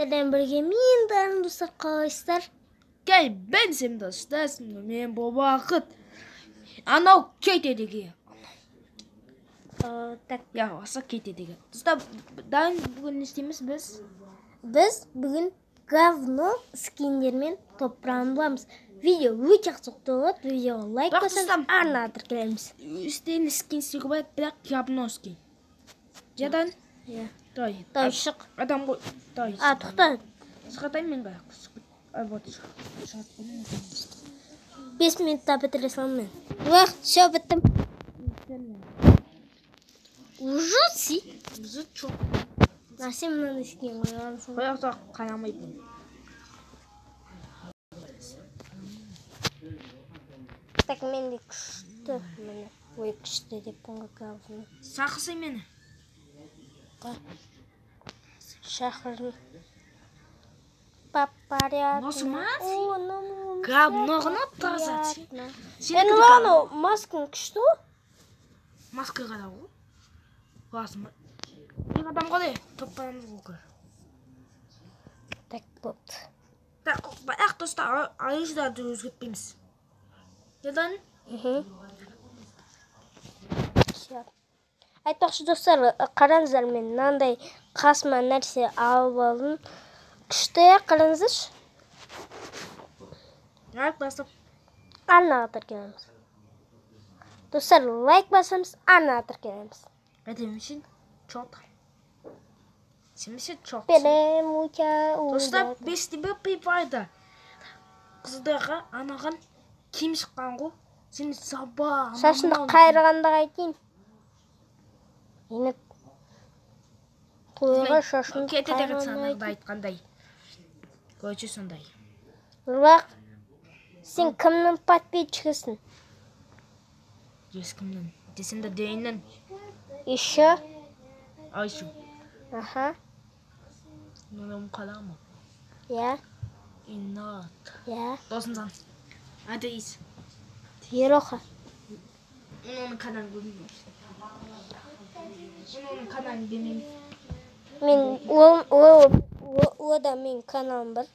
Сіздермен бірге мен Дарын, достар, қалайсыздар? Gel ben senin dostum. Men bu vaqt. Анау кетеді. Так. Я аса кетеді. Достар, Дарын, бүгін не істейміз біз? Біз бүгін говно скиндермен топырағын буламыз. Видео өте қызықты болады. Видеоға лайк Бірақ бассаңыз, достар, арнаға тіркелеміз. Үстен скин істеуге болады, бірақ говно скин. Жадан? Иә. Давай. Давай, шық. Адам ғой. Давай. А, тоқта. Шығатайын мен ғой. Ай, вот. Шығат. 5 минутта бітіре саламын мен. Уақ, все, біттім. Уже си. Уже чо. А сен мынандай скин қойғансың. Қояқта қарамайтын. Так, менде күшті. Міне. Ой, күшті деп бұнға говно. Шақырсай мені. Шақырдым. По порядку. Носы мас? О, ну, Говно всё ғана таза. приятно. Сенікі Е, де ну, маскаң күшті ғой. Маска қара ғой. Класс. Екі адам қалай? Топ барамыз ғой. Так, бопты. Так, бірақ достар, оружиеларды өзгертпейміз. Недан? Мхм. Всё. Айтпақшы, достар, қараңыздар, мен мынандай қасыма нәрсе алып алдым. Күшті, иә, қараңыздаршы. Лайк басып. Арнаға тіркелеміз. Достар, лайк басамыз, арнаға тіркелеміз. Әдемісін, чот. Семесе чот. Берем, уча, Достар, уя. 5 тебе пипайды. Қыздарға анаған киім шыққан ғой. Сені саба. Шашыңды қайырғанда қайтейін. Енді тойға шашыңды Кетеді қайырғанда санағында қайтейін. айтқандай. Короче, сондай. Нұрлақ, сен кімнің подписчигісің? Ешкімнің. Десем де дейіннің. Еще? Айшу. Аха. Нұрым қаламы. Я. Инат. Я. Досымжан. Адейс. Ероха. Мен оның каналын көрмеймін. Мен оның каналын бермеймін. Мен ол, ол, о, о да мен каналым бар.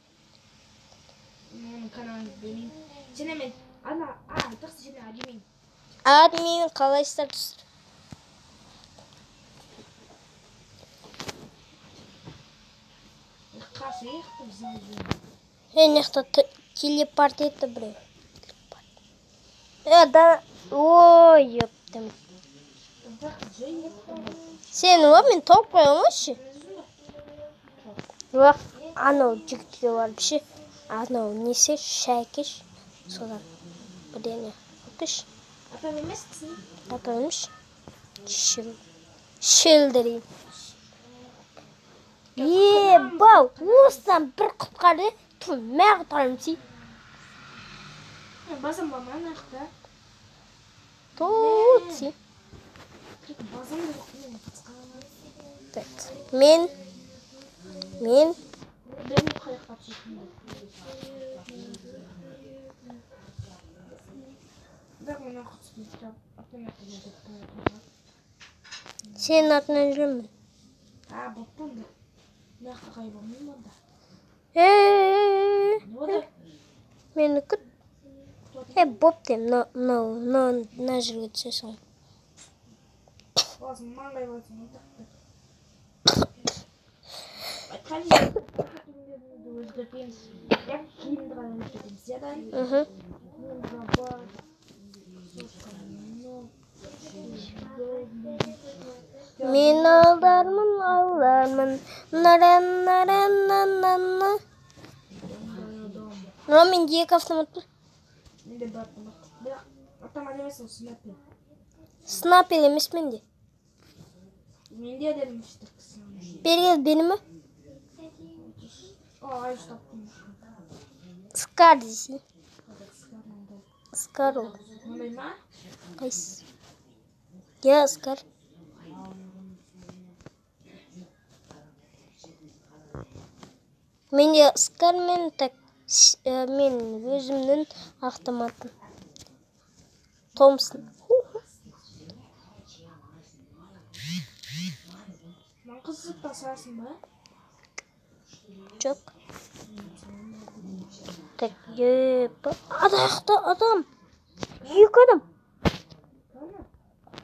Мен оның каналын бермеймін. Сені мен ана, а, айтақсы сені админ. Админ, қалайсыздар, достар? Қасы еқты біздің өзіміз. Е, мына жақта телепорт етті біреу. Е, да, ой, ёптым. Сен о, мен тауып қоя алмайшы. Жоқ, анау жігітке барып ше, анау несі, шәкеш, содан бірдеңе алып. Атам емес қысың. Атам емес. Шел. Шелдірейін. Е, бау, осыдан бір құтқарды, ту, мә құтқарым си. Мен басым ба ма ана жақта? Ту, си. Басым да жоқ, мен құтқарамын. Так, мен, мен. Мен қаяққа түсетінімді. Бірақ мен уақыт түспей автоматты жерде. Сенің артынан жүремін. А, бопты онда. Мына жақта қай болмаймын онда. Е, Не болды? Мені күт. Е, бопты, мынау, мынау, мынау, мына жерге түсесің. Болсын, маңдай болсын, айтақты. Айтқан жерде өзгертеміз. Бірақ киімді ғана өзгертеміз. Иә, Дани? Мхм. Мен жаба, Мен алдармын, алдармын. Наран, наран, на, на, на. Мына менде екі автомат бар. Менде бір автомат. Бірақ автомат емес, ол снайпер. Снайпер емес менде. Менде дедім үштік. Бері кел, бері ме? О, ай, таптым. Скар дейсің. Скар ол. Мындай ма? Қайсысы? Иә, Скар. Менде Скар мен так, мен өзімнің автоматым. Томпсон. Маған қызық басасың ба? Жоқ. Так, епа. Аяқта адам. 2 адам.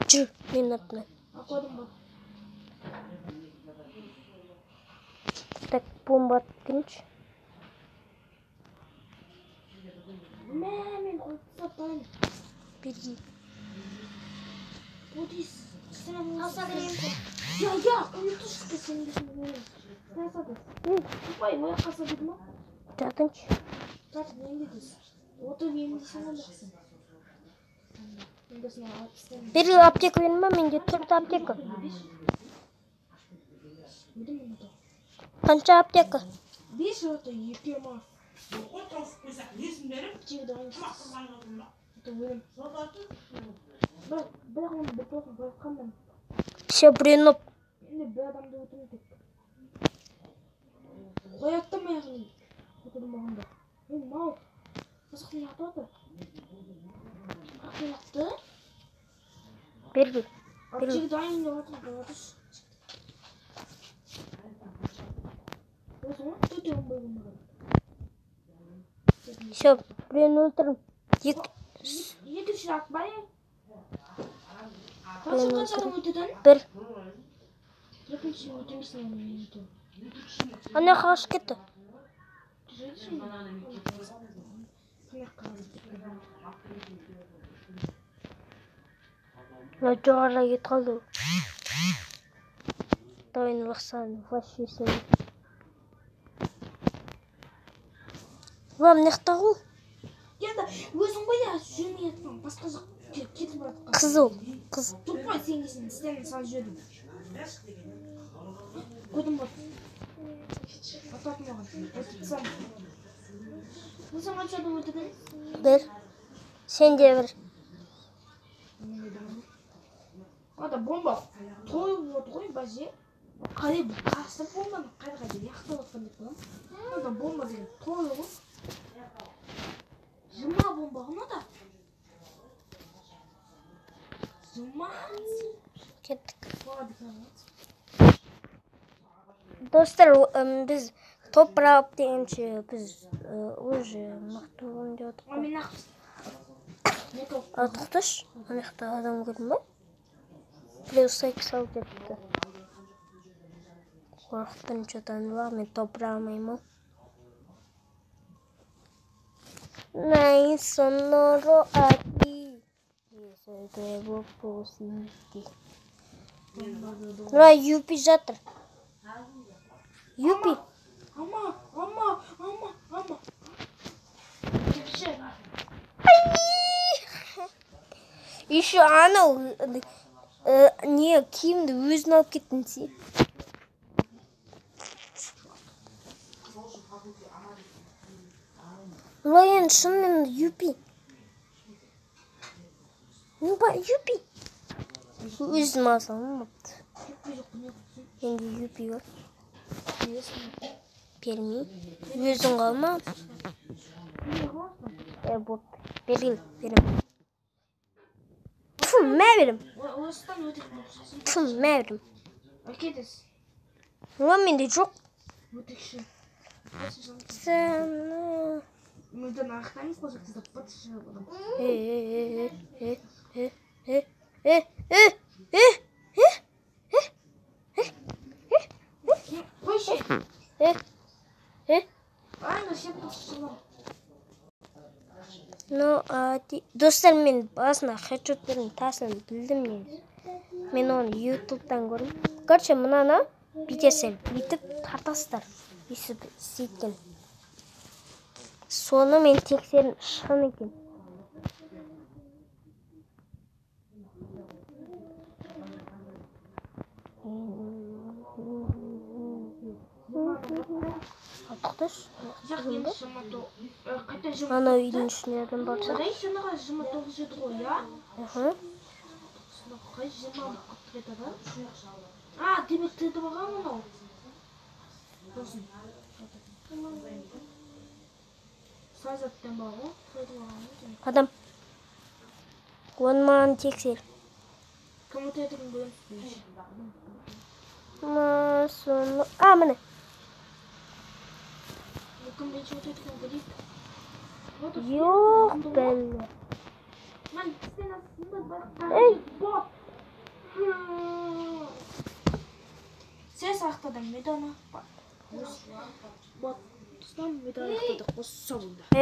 Жүр, менің артымнан. Так, бомба атып келейінші. Мә, мен қойып тастадым. Берги. Я, ұмытышты сен бесін. Ой, ой, қаса деді ма? Жатыншы. Жатып емдедіз. Отырып емдесең онда. Бері аптека бердің ба? Менде 4 аптека. Қанша аптека? 5 оты 2 ма? Все, біреуін. Енді бір адамды өтірім тек. Қояттым аяғын. Өтірім маған. Мен мау. Қазақтың атады. Қазақтың атты. Бергіл. Аптека дайын деп атыр. Все, біреуін өлтірдім. Екінші атпай. Қанша адам өтеді? 1. Екінші өтемесін өтем. Ана қашып кетті. Мына жоғарыға кетіп қалды. Давай лақсан, вообще сен. Ла, мына жақта ғой. Енді өзің ғой я жүрмей жатқан, басқа жақ кетіп бара жатқан. Қыз ол, қыз. Тупой сен келсін, сізден салып жібердім. Көрдім ба? Ататын маған. Өтіп тастадым. Сен қанша адам өлтірдің? 1. Сен де 1. Ада бомба тойып отыр ғой бәже. Қалай бұл қасты бомбаны қайда-қайда яқтап отқан деп қоямын. Ада бомба деген тойы ғой. 20 бомба ғана да. 20. Кеттік. Достар, біз топырақ дегенше біз уже мықты болайын деп отырмыз. Тоқташы, ана жақта адам көрдің ба? Біреу сайк салып кетті. Қорықтым, что-то анау, мен топырақ алмаймын. Мына юпи жатыр. Юпи. Ама, ама, ама, ама. Еще анау не киімді өзін алып кеттің сен. Бұлай енді шынымен юпи. Юпи. Өзім алсам болыпты. Енді юпи бар. Бермей. Өзің қалма. Болыпты. Бергіл, берем. Фу, мә берем. Фу, мә берем. Ола менде жоқ. Ну, достар, мен басына хедшоттердің тасын білдім негізі. Мен оны ютубтан көрдім. Короче, мынаны бүйтесің, бүйтіп тартасыздар. Өйстіп істейді. Соны мен тексердім, шын екен. Тоқташы. Ана үйдің ішінде адам бар. Адам. Оны маған тексер. А, міне. Кім бірінші өтеді екен көрейік. Жоқ, бәле. Ей. Бот. Сен сақтадың меданы. Бот. Тұстан медаль ақтадық. Осы болды. Е?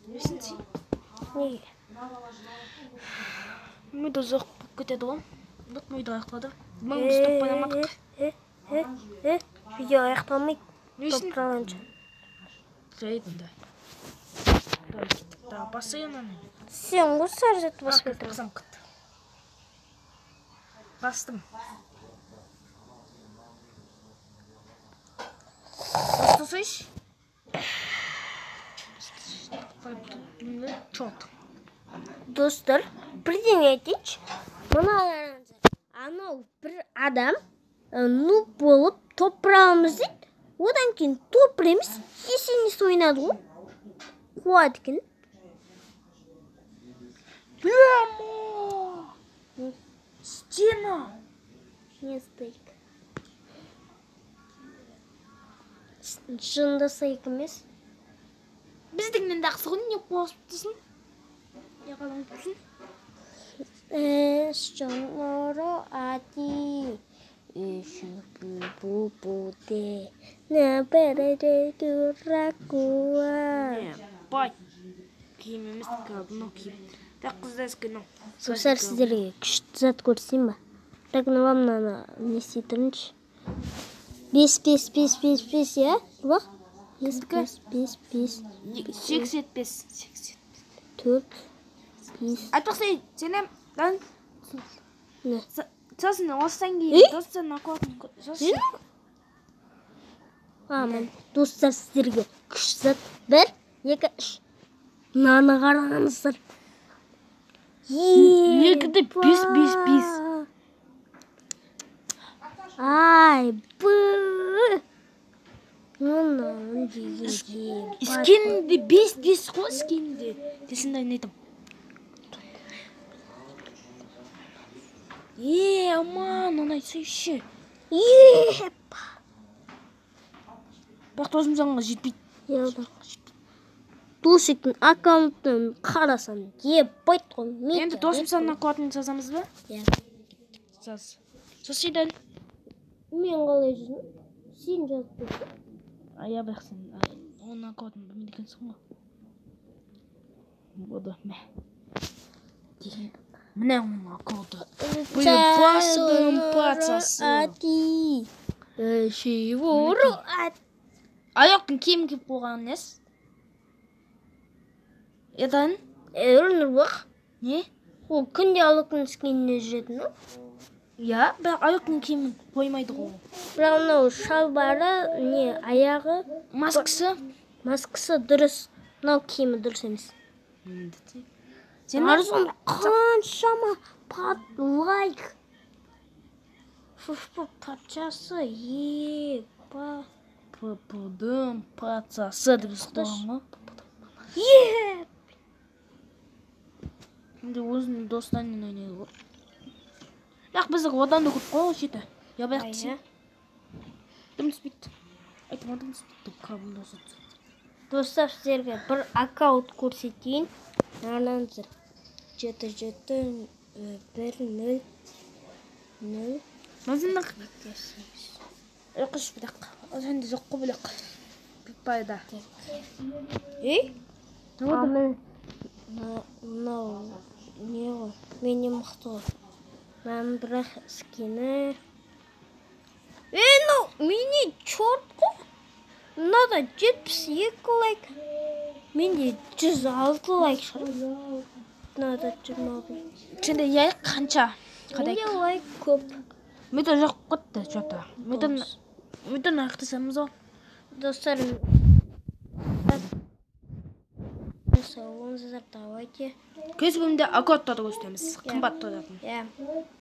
Несін сен? Неге? Медаль ұзақ болып кетеді ғой. Бот медаль ақтады. Мың біз топ ойнамадық. Видео аяқталмайды. Несін? Топ тұрғанша. Жарайды онда. Давай кеттік. Давай басайын аны. Сен ғой сары затты басып отырған. Басам күтті. Бастым. Бастасайшы. Чот. Достар, бірдеңе айтайыншы. Мына қараңыздар. Анау бір адам нуб болып топ бұрамыз дейді. Одан кейін топ бір емес, есенес ойнады ғой. Қуады екен. Прямо! Стена! Не стейк. Жынды стейк емес. Біздіңнен де ақсы ғой, не қуасып тұрсың? Не қалың тұрсың? Sonoro ati Ishubububude Na berede durakua. Бай. Киім емес, мынау киім. Так қыздар мынау. Достар, сіздерге күшті зат көрсетейін ба? Так, мына мынаны не істей тұрыңызшы. 5, 5, 5, 5, 5, иә? Бақ. 5, 5, 5, 5, 85. 85. 4, 5. Айтпақшы, сенем, дан Не? сосын осыдан Ей? кейін достар накладын сосын Аман. Достар, сіздерге күшті зат. 1, 2, 3. Мынаны қараңыздар. Екіде бес, бес, бес. Ай, б. Мынаны дегенде. Скинде 5 бес қой скинде. Десін ойнайтым. Е, аман, оны айтсайшы. Епа. Бірақ досым саған жетпейді. Иә, Досиктің аккаунтын қарасам, ебать қой. Енді досым саған аккаунтын жазамыз ба? Иә. Жаз. Сосын Мен қалай жаздым? Сен жазып берсең. Ая, бірақ сен оның аккаунтын білмейді екенсің ғой. Болды, мә. Міне оның аккаунты. Ати. Аяқтың киім киіп қойған несі? Едан? Нұрбақ. Не? Ол күнде алықтың скиніне жүретін ғой. Иә, бірақ аяқтың киімін қоймайды ғой. Бірақ мынау шалбары, не, аяғы, Маскасы? маскасы дұрыс. Мынау киімі дұрыс емес. Сен Арзан қаншама пат лайк. Фуф патшасы, епа. Ппдың патшасы деп жазып қойған ғой. Еп. Енді өзінің достарымен ойнайды ғой. Бірақ біздікі одан да көп қой ол жеті. Я бірақ Ая. Дым түспейді. Айтам, дым түспейді. Кабыл. Достар, сіздерге бір аккаунт көрсетейін. Қараңыздар. 7 7 1 0 0 Мазындық. 2 8. Оқыш бірақ. Сенде жоқ қой білек. Пайда. Ей? А, міне. Мынау не ғой? Менен мықты ғой. Мынаның бірақ скині. Ей, мынау менен черт қой. Мынада 72 лайк. Менде 106 лайк шығар. Мынада 26. Сенде яй қанша? Қандай? Менде лайк көп. Менде жоқ кетті что-то. Менде аяқтасамыз ғой. Достар, сау болыңыздар, давайте. Келесі бөлімде аккаунттарды көрсетеміз. Қымбат тұратын. Иә.